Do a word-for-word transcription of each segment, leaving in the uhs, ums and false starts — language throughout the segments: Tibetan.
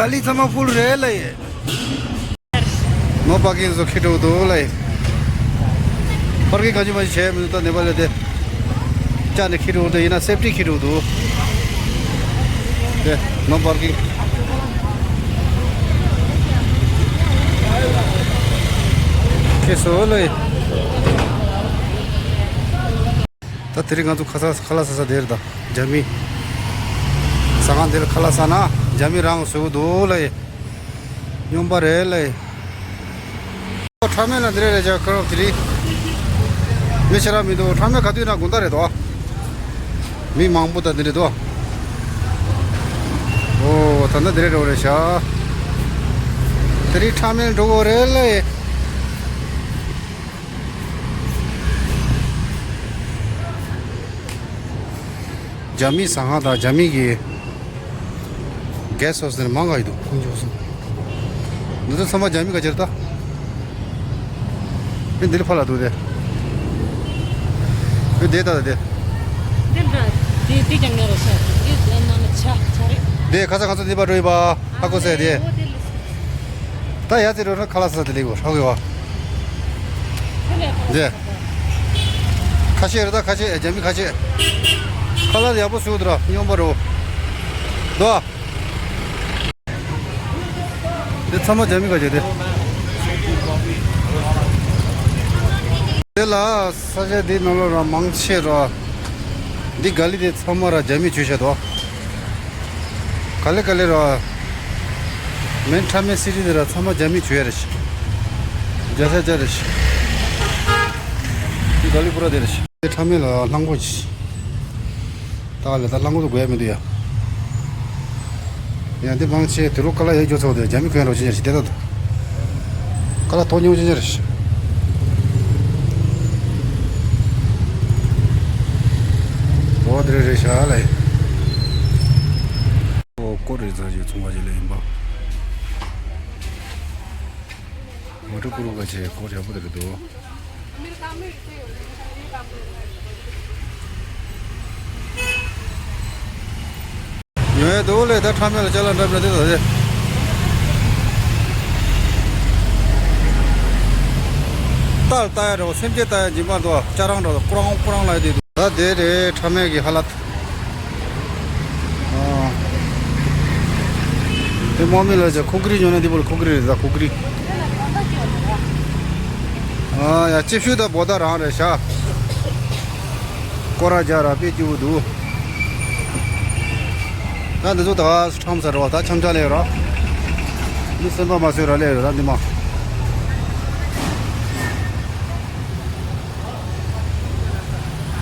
ཨ་ལི་ཚང་མ་ཕུལ་རེད་ལ་ཡེ། ནོ་པར་ཀིང་སོ་ཁི་འགྲོ་འདུག་ལ་ཡེ། པར་ཀིང་གང་ཅི་མ་ཅི་བྱས་མི་འདུག་ད་ནེ་པ་ལ་དེ། ཅག་ནས་ཁི་འགྲོ་འདུག་ཡིན་ན་སེབ་ཊི་ཁི་འགྲོ་འདུག་དེ་ནོ་པར་ཀིང་ཁེ་སོ་ལ་ཡེ། ད་དེ་རིང་ང་ཚོ་ཁ་ས་ཁ་ལག་ཟ་ས་དེར་ད་རྒྱ་མི། ཟ་ཁང་དེར་ཁ་ལག་ཟ་ན་རྒྱ་མི་རང་བཟོས་འདུག་ལ་ཡེ། སྨྱོན་པ་རེད་ལ་ཡེ། ཁྲ་མེན་ལ་འདི་རེད་རེད་ཅག་ཁ་རོག་དེ་རིང་། མི་ཤ་ར་མི་འདུག་ཁྲ་མེན་ག་དུས་ན་དགོང་དག་རེད་དོ། མི་མང་པོ་ད་འདི་རེད་དོ། ཨོ་ད་ནི་འདི་རེད་འགྲོ་རེད་ཤག་དེ་རིང་ཁྲ་མེན་འགྲོ་གོ་རེད་ལ་ཡེ། རྒྱ་མིའི་ཟ་ཁང་དང་རྒྱ་མི་གི་གེ་སི་ཧའུ་སི་ནས་མང་ག་ཡི་འདུག་ཁོང་ཚོ་གསུམ། འདི་ཚོ་ཚང་མ་རྒྱ་མི་ག་ཅེར་ད། ཨེ་འདི་ལ་ཕ་ལ་འདུག་དེ། ཨེ་དེ་ད་དེ། དེ་འདྲ། དེ་དེ་ཀྱང་ངེས་རེད་ཤག་དེ་ནང་ལ་ཆ་ཆ་རེད། དེ་ཁ་ས་ང་ཚོ་འདི་པར་འགྲོ་ཡིན་པ་ཧ་གོ་སོང་དེ། ཨོ་དེ་ལ། ད་ཡ་ཙི་རོ་ཁ་ལག་ཟ་དེ་ལེགས་པོ་ཧ་གོ་ཡོད་པ། དེ་ལས་ཁ་ལག་ཟ། ཁ་ཤས་རེད་ད་ཁ་ཤས་རྒྱ་མི་ཁ་ཤས། ཁ་ལག་ཡག་པོ་བཟོས་འདུག་ར་སྨྱོན་པ་རོ། དོ། དེ་ཚང་མ་རྒྱ་མི་ག་རེད་དེ། དེ་ལ་ས་ཆ་འདི་ནང་ལོགས་ར་མང་ཆེ་ར། འདི་ག་ལི་དེ་ཚང་མ་ར་རྒྱ་མི་བྱས་བཞག་འདུག་ག་ལེ་ག་ལེ་ར། མེན་ཁྲ་མེན་སི་ཊི་དེ་ར་ཚང་མ་རྒྱ་མི་བྱས་རེད་ཤག་རྒྱ་ས་རྒྱ་རེད་ཤག་འདི་ག་ལི་པུ་ར་དེ་རེད་ཤག་དེ་ཁྲ་མེན་ལ་གླང་པོ་ཆེ། ད་ལས་ད་གླང་པོ་དེ་དགོས་ཡ་མི་འདུག་ཡ། ཡང་འདི་མང་ཆེ་དུ་རུ་ཀ་ལ་ཡ་རྒྱུ་ཚོགས་དེ་རྒྱ་མི་གོན་རོགས་ཅན་ཞིག་དེ་ད་དུ། ཀ་ལ་ཐོག་ཉུང་ཅན་རེད། འོ་དེ་རེད་རེད་ཤག་ལ་ཡ། འོ་སྐོར་རེ་ཚང་ཞིག་ཚོང་བ་ཞིག་ལ་ཡིན་པ། མ་འགྲོ་ཀུ་རུ་ཀ་ཆེ་སྐོར་ཡག་པོ་དེ་རེད་འདུག་ཉོ་ཡ་འདུག་ལས་ད་ཁྲ་མེན་ལ་ཅ་ལག་འདྲ་མི་འདྲ་དེ་ད་དེ། རྟ་ལ་ལྟ་ཡ་འདྲ་བོ་སེམས་ཅན་ལྟ་ཡ་འཇིགས་པ་འདུག་ཅ་རང་འདྲ་བོ་ཀུ་རང་ཀུ་རང་ལ་ཡ་དེ་འདུག་ད་དེ་རེད་ཁྲ་མེན་གི་ཧ་ལ། ཨ། དེ་དམག་མི་ལ་ཅ་ཁུ་ཀི་རི་ཉོ་ན་འདི་བོ་ལ་ཁུ་ཀི་རི་རེད་ད་ཁུ་ཀི་རི། ཨ་ཡ་ཅིབ་ཤུ་ད་བོ་ད་རང་རེད་ཤག་སྐོར་ར་རྒྱག་ར་དཔེ་སྐྱིད་པོ་འདུག་ད་འདི་ཚོ་ད་ཁྲམ་ཟ་རོ་ད་འཆམ་འཆམ་ལས་རོ། མི་སེམས་པ་མ་བཟོད་ར་ལས་རོ་ད་འདི་མ།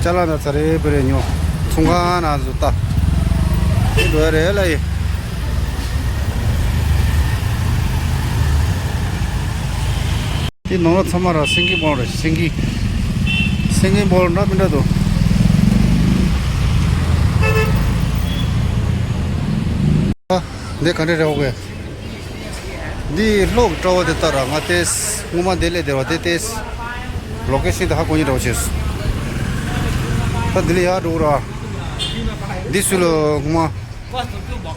ཅ་ལག་ན་ཚ་རེ་བེ་རེ་ཉོ། ཚོང་ཁང་ན་བཟོ་ལྟ། འདི་འགྲོ་ཡ་རེད་ལ་ཡི། དེ་ནང་ལ་ཚང་མ་ར་སེང་གེ་སྤོང་ར་སེང་གེ། སེང་གེ་སྤོང་འདྲ་མི་འདྲ་འདུག་ཨ། འདི་ག་འདྲ་རེད་འོ་གས། འདི་གློག་གི་སྤྲོ་བ་དེ་ལྟ་ར་ང་ཏེས་སྔོན་མ་འདི་ལས་བདེ་བ་དེ་ཏེས། ལོ་ཀེ་ཤིན་དེ་ཧ་གོ་ཉི་འདྲ་བོ་བྱས་སོང་། ད་འདི་ལས་ཡར་འགྲོ་ར། འདི་སུ་ལོ་སྔོན་མ།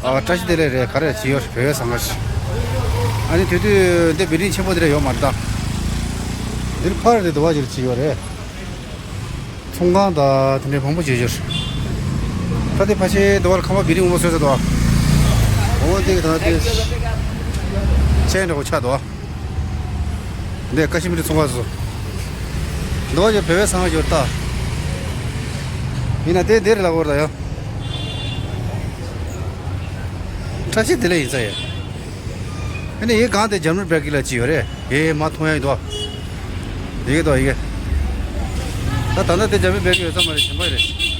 ཨ་བཀྲ་ཤིས་བདེ་ལེགས་རེད་ག་རེ་བྱེད་ཡོད་བོད་པའི་ཟ་ཁང་ཞིག་ཨ་ནི་དེ་དུས་འདི་བི་ལྡིང་ཆེན་པོ་འདི་རེད་ཡོད་མ་རེད་ད། འདིར་ཕར་རེད་དུ་བ་ཞིག་བྱེད་ཡོད་རེད། ཚོང་ཁང་དང་དེ་འདྲའི་མང་པོ་བྱེད་ཡོད། ད་དེ་ཕ་ཆེ་དུ་བར་ཁ་པ་བི་ལྡིང་འོ་མ་བཟོས་ས་དུ་བ། འོ་འདི་གི་ད་དེ་ཆེན་འདྲ་བོ་ཆགས་དུ་བ། འདི་ཀ་ཤི་མིར་ཚོང་ཁང་བཟོ། འདི་བ་ཞིག་བོད་པའི་ཟ་ཁང་ཞིག་ཡོད་ད། ཡིན་ན་དེ་འདིར་ལ་བོར་ད་ཡོད། བཀྲ་ཤིས་བདེ་ལེགས་ཡིན་ས་ཡོད། ཨ་ནི་ཡི་གང་དེ་འཇམ་རུ་བེག་གི་ལ་ཅི་ཡོད་རེད། ཡེ་མ་མཐོང་ཡ་ཡིན་དོ། ཡི་གེ་དོ་ཡི་གེ། ད་ད་ལྟ་དེ་འཇམ་རུ་བེག་གི་ཡོད་ས་མ་རེད་གཞན་པ་རེད།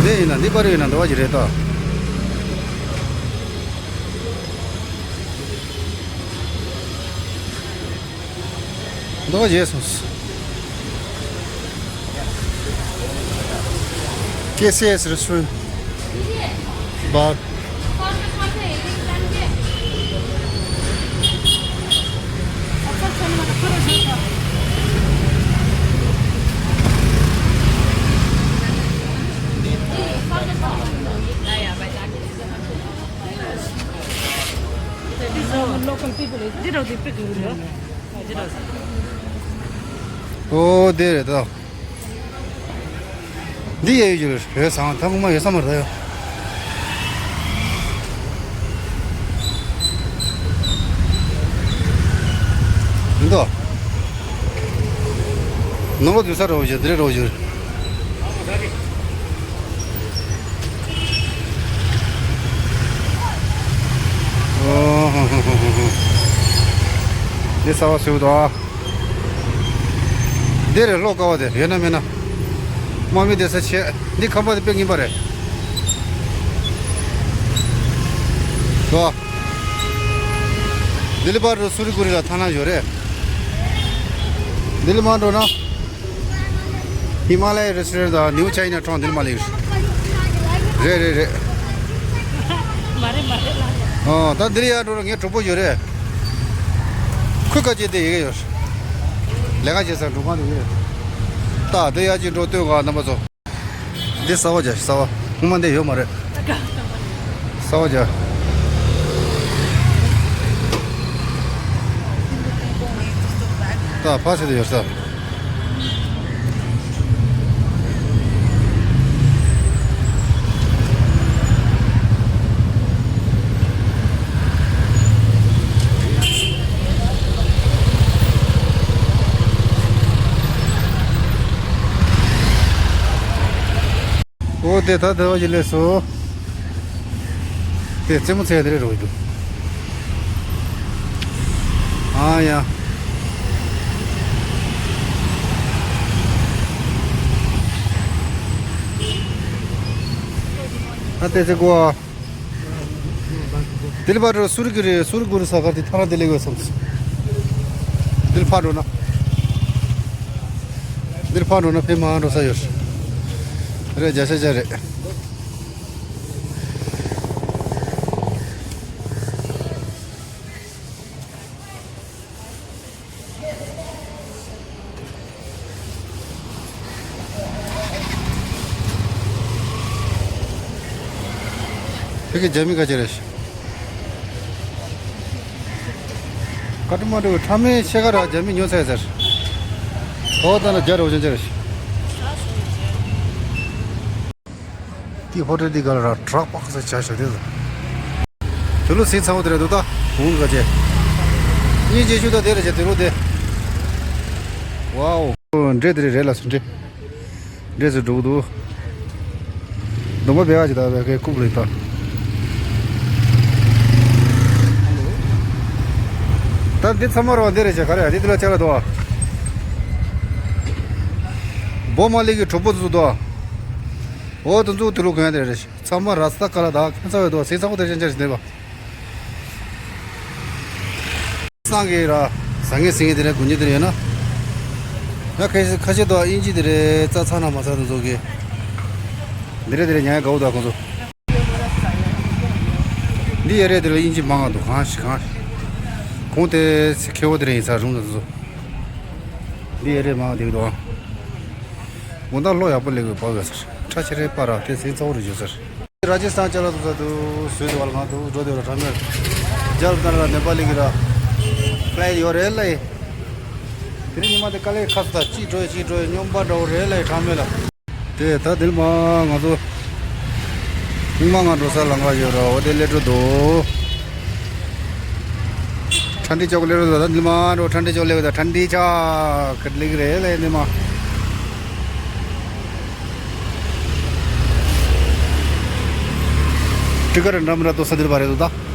འདི་ཡིན་ན་འདི་པར་ཡིན་ན་འདི་བ་ཅི་རེད་དོ། འདུག་བྱས་སོང་། ཀེ་སི་ཨེས་རེ་སི་ཊོ་རེན་ཊི་བར། Local people is འདི་འདྲ་འདི་པིག་ཡོད་རེད། འདི་འདྲ། ཨོ་དེ་རེད་ད། འདི་ཡས་ཡོད་རེད། བོད་ཟང་ཐང་མ་ཡོད་ས་མ་རེད་ད་ཡོད། འདི་འདུག་ནོར་བ་དུས་ས་རོ་བཞིན་འདི་རེད་རོ་བཞིན། ཨོ་ཧོ་ཧོ་ཧོ་ཧོ། འདི་ས་བ་སུ་དོ། འདི་རེད་ལྷོ་ཀ་བ་དེ་ཡོད་ན་མེད་ན། དམག་མི་བསྡད་ས་ཆེ། འདི་ཁང་པ་དེ་དཔེ་ངན་པ་རེད། དོ། ལྡི་ལི་པར་སུ་རི་ཀུ་རི་ལ་ཐ་ན་ཡོད་རེད། ལྡི་ལི་མ་འགྲོ་ན། ཧི་མ་ལ་ཡ་རེ་སི་ཊོ་རན་དང་ནིའུ་ཅའི་ན་ཊའུན་འདི་ལ་མ་ལེགས། རེད་རེད་རེད། མ་རེད་མ་རེད་ལ། ཨོ་ད་འདིར་ཡར་འགྲོ་ར་ངའི་གྲོགས་པོ་ཡོད་རེད། ཁོས་བཀའ་བཅད་དེ་ཡི་གེ་ཡོད། ལས་ཀ་བྱེད་ས་འགྲོ་གང་དུ་ཡོད། ད་འདི་ཡར་ཅིག་འགྲོ་སྟོན་ག་རྣམ་པ་ཚོ། འདི་གསར་བ་རྒྱ་གསར་བ། སྔོན་མ་འདི་ཡོད་མ་རེད། གསར་བ་རྒྱ། ད་ཕ་ཚེ་དེ་ཡོད་ས། ཨོ་དེ་ད་དེ་བ་ཞིག་ལས་སོ། དེ་རྩེད་མོ་རྩེ་ཡ་དེ་རེད་རོགས་འདུག་ཨ་ཡ། ཨ་དེ་ཚེ་གོ། དེ་ལ་བར་སུ་རི་ཀུ་རི་སུ་རི་ཀུ་རི་ས་གར་དེ་ཐ་ར་དེ་ལེགས་ཡོད་བསམ། དེ་ལ་ཕར་འགྲོ་ན། འདིར་ཕར་འགྲོ་ན་ཕེབས་མ་འགྲོ་ས་ཡོད་རེད། བརྒྱ་ཆ་བརྒྱ་རེད། ཕ་གི་རྒྱ་མི་ཁ་ཆེ་རེད། ཀ་ཏི་མན་ཌུ་ཁྲ་མེ་ཤེ་ཁ་ར་རྒྱ་མི་ཉོ་ཚར་ཟེར། ཨོ་ད་ན་རྒྱ་རོ་ཅན་ཅན་རེད། དེ་ཧོ་ཊེལ་འདི་ག་ལ་ར་ཊྲག་པགས་ས་ཆ་ཞག་དེ་ལ། དེ་ལོ་སིང་ཚང་བ་དེ་རེད་འདུག་ད་གུང་ག་ཅེ། གཉིས་རྗེས་ཤུ་ད་དེ་རེད་ཅེ་དེ་ལོ་དེ། ཝའོ། འདྲེ་དེ་རེད་རེད་ལ་སུ་འདྲེ། འདྲེ་སུ་འགྲོ་གི་འདུག་སྡོམ་པ་བེ་བ་ཅི་ད་བེ་ཁའི་རྐུབ་ལ་ཡིན་ད། ད་འདི་ཚང་མ་རོ་འདི་རེད་ཅེ་ག་རེ་འདི་དེ་ལ་ཆ་ལ་དོ། བོ་མ་ལི་གི་གྲོགས་པོ་ཚོ་དོ། འོ་དེ་ཚོ་དེ་ལོ་གོན་དེ་རེད། ཚང་མ་ར་ས་ཀ་ལ་དང་ཁྱིམ་ཚང་བའི་དོ་སེ་ཚང་པོ་དེ་ཅན་ཅན་ཞིག་འདེབས་པ། སང་གི་ར་ཟ་ངེ་ཟིང་ངེ་དེ་རེད་དགུན་ཉི་དེ་རེད་ཡོད་ན། ང་ཁ་ཤས་ཁ་ཤས་དོ་དབྱིན་ཇི་དེ་རེད་རྩ་ཚ་ན་མ་ཚ་དེ་ཚོ་གི། དེ་རེད་དེ་རེད་ཉ་ཡ་དགའ་བོ་དོ་ཁོང་ཚོ། འདི་ཡ་རེད་དེ་ལ་དབྱིན་ཇི་མང་ང་འདུག་གང་ཞིག་གང་ཞིག་ཁོང་དེ་ཁེ་བོ་དེ་རེད་ཡིན་ས་རུང་དེ་ཚོ། འདི་ཡ་རེད་མང་དེ་གི་འདུག་ཨང་། དགོང་དག་གློག་ཡག་པོ་ལེགས་པའི་བབ་ཡོད་ཟེར། ཁྲ་ཆེ་རེ་པ་ར་དེ་སེང་ཚ་བོ་རེ་བརྗོད་ཟེར། ར་ཇི་སྟན་ཅ་ལག་ཏུ་ས་དུ་སུའི་དུ་བར་ང་དུ་འགྲོ་དེ་བར་ཁྲ་མེར། རྒྱལ་དར་ལ་ནེ་པ་ལི་གི་ར་ཕ་ལའི་ཡོད་རེད་ལ་ཡི། དེ་རིང་ཉི་མ་དེ་དཀའ་ལས་ཁག་སུ་ད་ཅི་འགྲོ་ཡི་ཅི་འགྲོ་ཡི་སྙོམས་པ་འདྲ་བོ་རེད་ལ་ཡི་ཁྲ་མེར་ལ། དེ་ད་དེ་མ་ང་ཚོ་ཉི་མ་ང་འགྲོ་ས་ལང་ག་ཡོད་ར་འོ་དེ་ལས་འགྲོ་དོ། ཁྲ་འདི་ཅོག་ལེ་རོ་ད་འདི་མ་རོ་ཁྲ་འདི་ཅོག་ལེ་ད་ཁྲ་འདི་ཆ་ཁ་ལེགས་རེད་ལེ་འདི་མ། ཏི་ཀ་ར་འདྲ་མི་འདྲ་ཏོ་ས་འདིར་བ་རེད་དོ་ད།